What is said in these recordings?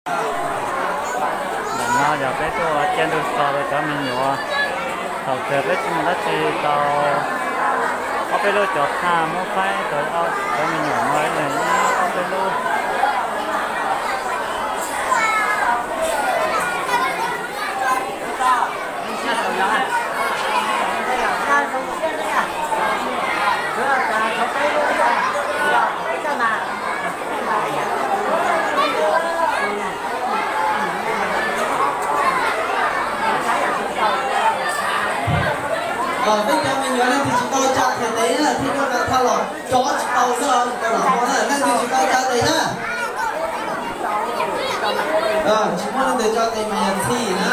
Ntawm no yog peb tuaj ua ciaj ntuj so rau cov me nyuam. Thaum twg peb tsis muaj dab tsi tau, ob peb lub cov thaj muab faib rau cov me nyuam no ib leeg ib ob peb lub. Peb cov me nyuam leej twg tsis tau tsa qhia tes na, thiaj coj thaj los, cov tsis tau xwb, cov los hmo na, leej twg tsis tau tsa tes na. Tsis muaj leej twg tsa tes mas yog ntxhi na.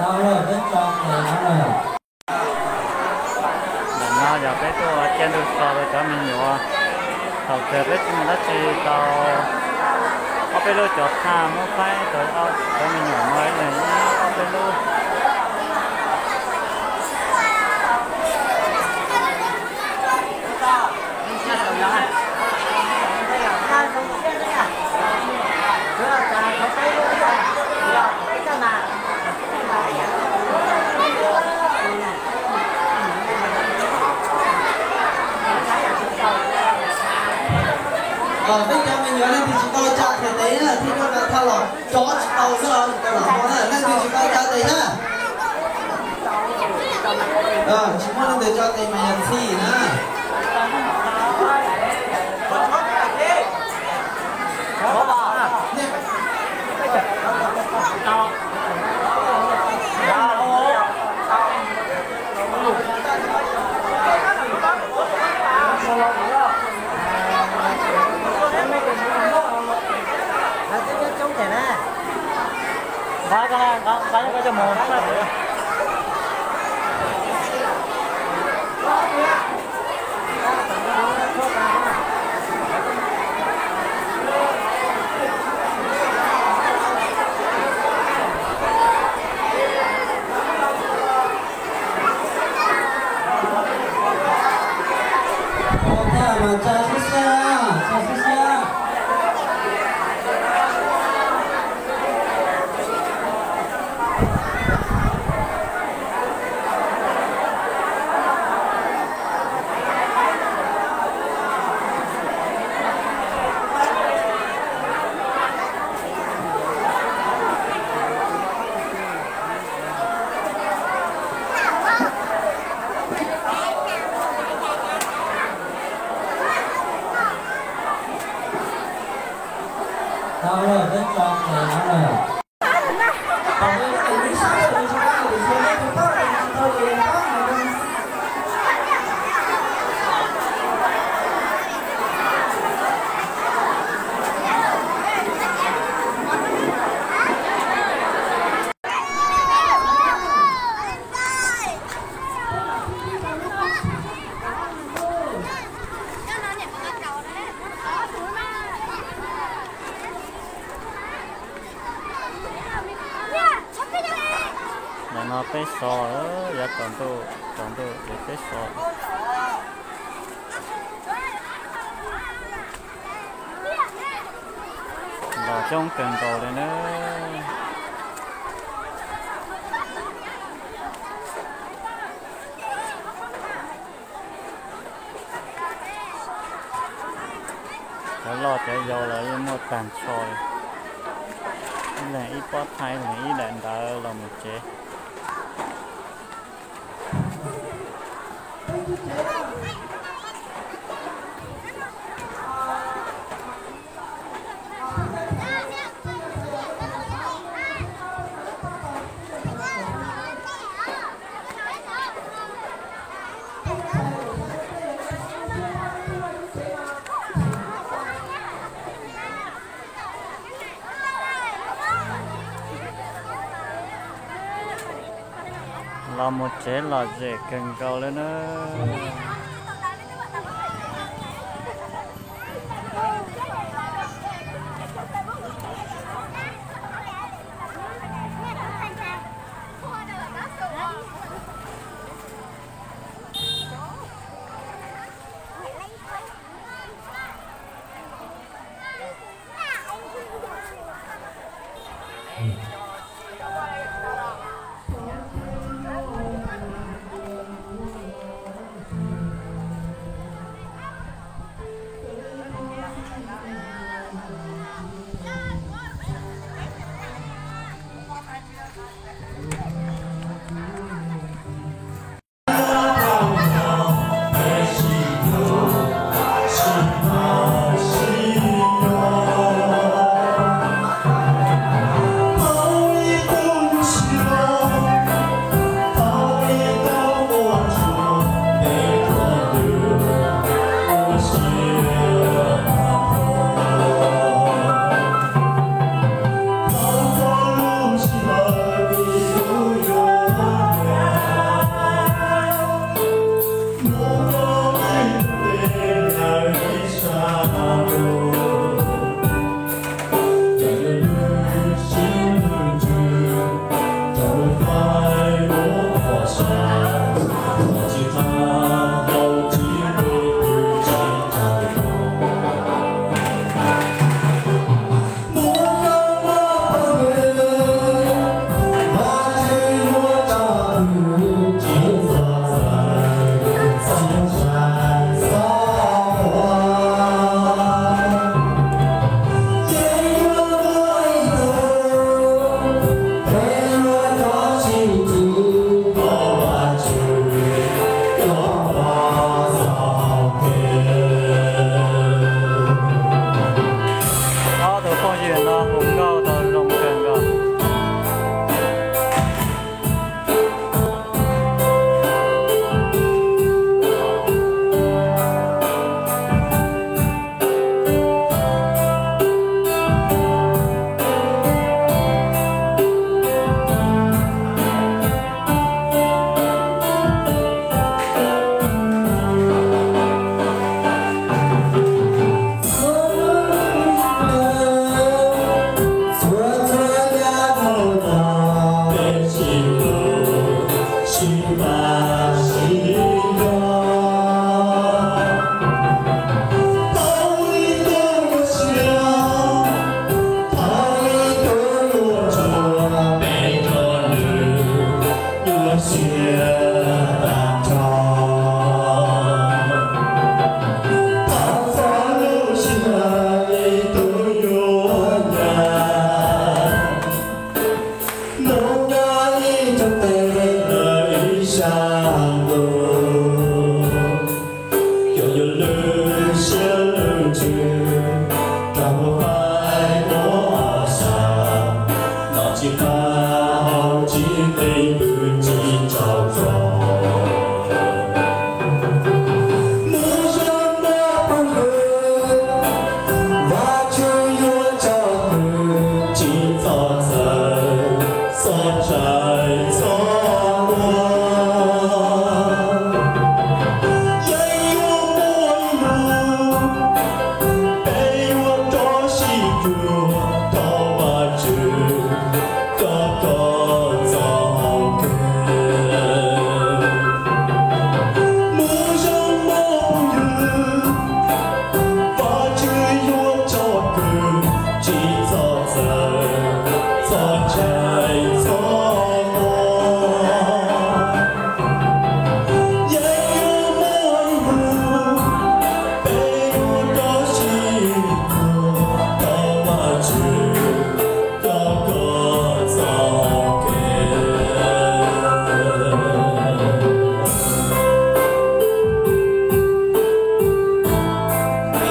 Tau lawm, peb tso tes no lawm. Ntawm no yog peb tuaj ua ciaj ntuj so rau cov me nyuam. Thaum twg peb tsis muaj dab tsi tau, ob peb lub cov thaj muab faib rau cov me nyuam no ib leeg ib ob peb lub. Peb cov me nyuam leej twg tsis tau tsa qhia tes na, thiaj coj thaj los, cov tsis tau xwb, cov los hmo na, leej twg tsis tau tsa tes na. Tsis muaj leej twg tsa tes mas yog ntxhi na. Tau lawm, peb tso tes no lawm. Ntawm no peb so, yav tsaus ntuj, tsaus ntuj ces peb so. Coob kawg nkaus li na. Cov loj cov yau los yeej muaj tag nrho li. Ib leeg ib pob thaij, ib leeg ib daim ntawv los mus tsev. Los mus tsev lom zem kawg nkaus li na. Ob tug phooj ywg no hu nkauj tau zoo kawg nkaus.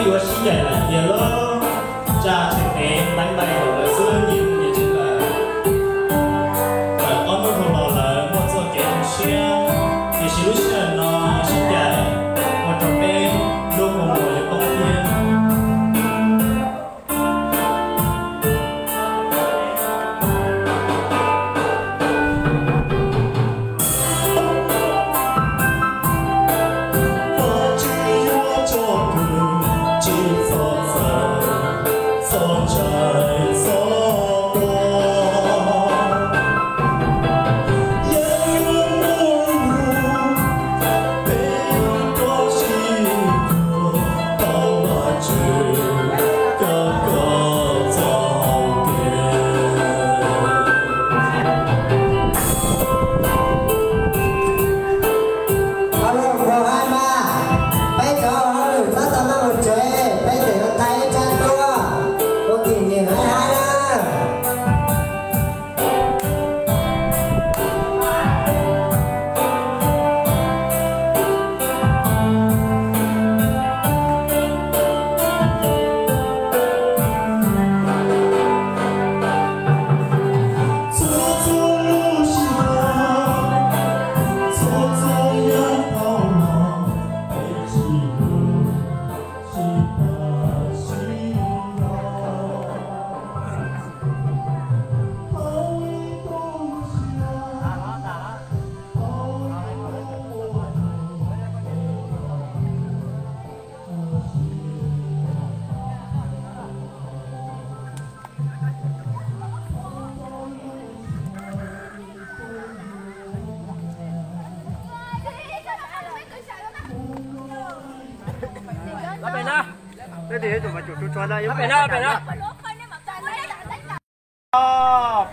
Yuav sib ncaim lawm tiag lauj, tsa tseem tev npaib npaib rau lawv xwb, nyias mus nyias tsev lawm. Tawm ob hnub dhau los lawv muaj txoj kev zoo siab, tiam sis lub sij hawm no sib ncaim ua rau peb lub kua muag yuav poob thiab. Hauj lwm puas hais mas, peb cov hauj lwm txhob tau maj mus tsev, peb tseem yuav thaij ib tsab tuaj ua kỷ niệm hais hais na.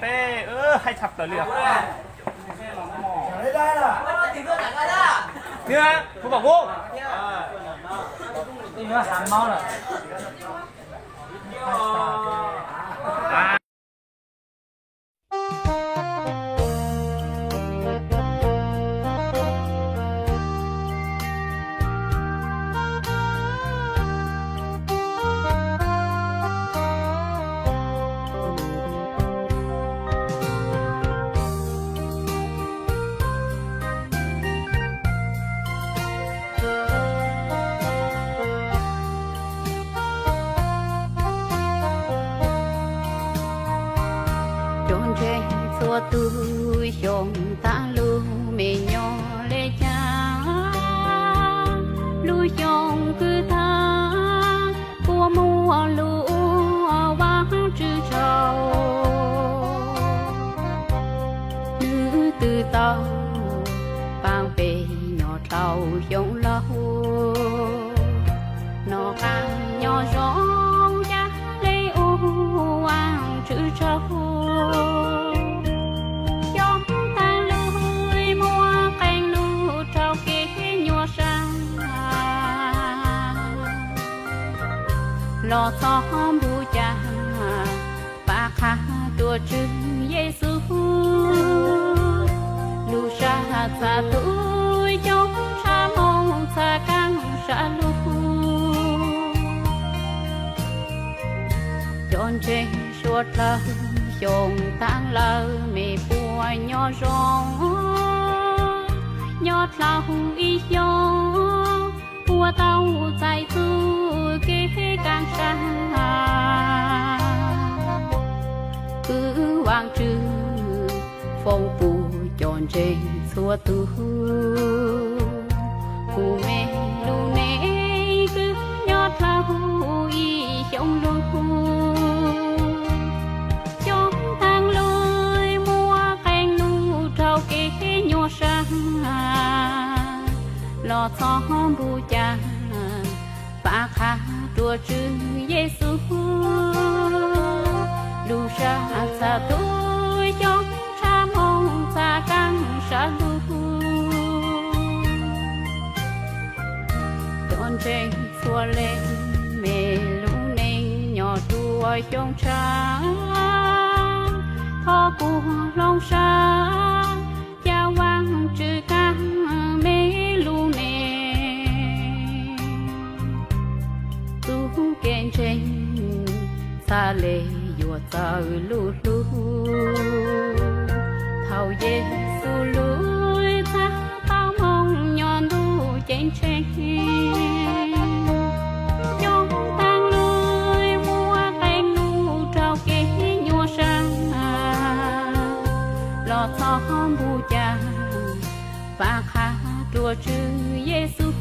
Peb, hais tshaj plaws li. Kuv pom kuv. Cov ntseeg txhua tus, xyoo tag lub me nyuam li cas, lub xyoo kwv tag puas muaj lus ua Vajtswv tsaug. Nws twb tau paab peb nyob dlhau xyoo laug, noj qaab nyob zoo ca le ua Vajtswv tsaug. Xyoo taag lug muaj qee lug rau kev nyuaj sab, los txhob npug ca, pab qha rua Tswv Yexus. Lug sab txha tug xyoo, sab moog txha kaaj sab lug. Cov ntseeg suav dlawg, xyoo taag lawm mej puas nyob zoo? Nyob dlhau ib xyoo, puas tau txais txuj kev kaaj sab? Kwv Vajtswv foom pum cov ntseeg txhua tug, kuv mej lub neej kwv nyob dlhau ib xyoo lug. Xyoo taag lug muaj qee lug rau kev nyuaj sab, los txhob npug ca, pab qha rua Tswv Yexus. Lug sab txha tug xyoo, sab moog txha kaaj sab lug. Cov ntseeg txhua leej, mej lub neej nyob rua xyoo tshab, thov puag hloov sab, ca Vajtswv kaaj mej lub neej. Txuj ntseeg, txhaj le yuav txawj lub hlub. Thaum Yexus lub txhab tau moo nyob ntuj ceeb tsheej, coob tag lub muaj qee nub rau kev nyuaj sab, los txog npus cas pab qha rua Tswv Yexus.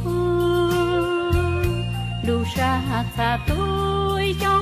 Lub sab txhab tub xyoo